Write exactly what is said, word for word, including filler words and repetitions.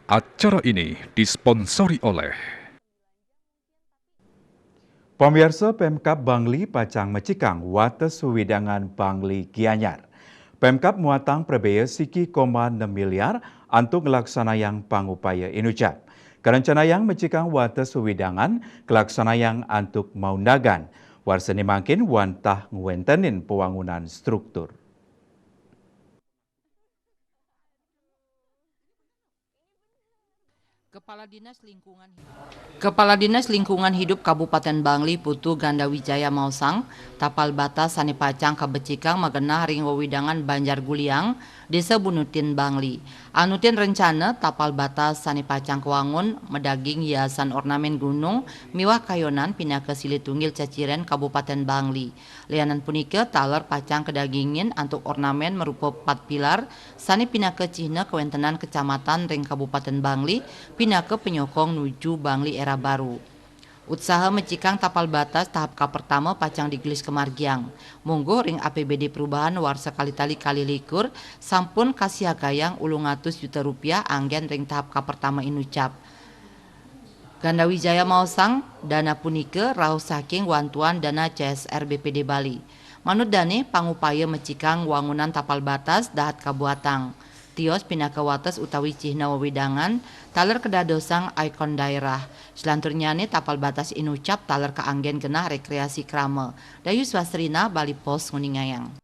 Acara ini disponsori oleh Pamiarsa, Pemkab Bangli pacang macikang wates wewidangan Bangli Gianyar. Pemkab muatang prabea siki koma enam miliar antuk nglaksanayang pangupaya inucap. Karencanayang macikang wates wewidangan kalaksanayang antuk maundagan. Warsané mangkin wantah ngwentenin pawangunan struktur. Kepala Dinas Lingkungan Hidup, Kepala Dinas Lingkungan Hidup Kabupaten Bangli Putu Ganda Wijaya maosang, tapal batas sané pacang kabecikang magenah ring wewidangan Banjar Guliang, Désa Bunutin, Bangli. Anutin rencana, tapal batas sané pacang kawangun madaging hiasan ornamén gunung miwah kayonan pinaka silih tunggil ceciren Kabupaten Bangli. Lianan punika, taler pacang kadagingin antuk ornamén marupa pat pilar sané pinaka cihna kawéntenan kecamatan ring Kabupaten Bangli, pinaka panyokong nuju Bangli Era Baru. Utsaha macikang tapal batas tahap kapertama pacang digelis kamargiang. Mungguh ring A P B D perubahan warsa kalih tali kalih likur sampun kasiagayang ulung atus juta rupiah anggén ring tahap kapertama inucap. Ganda Wijaya maosang, dana punika rauh saking wantuan dana C S R B P D Bali. Manut dané, pangupaya macikang wangunan tapal batas dahat kabuatang. Tios pinaka wates utawi cihna wewidangan, taler kadadosang ikon daerah. Salanturnyané, tapal batas inucap taler kaanggén genah rekreasi krama. Dayu Swasrina, Bali Post, nguningayang.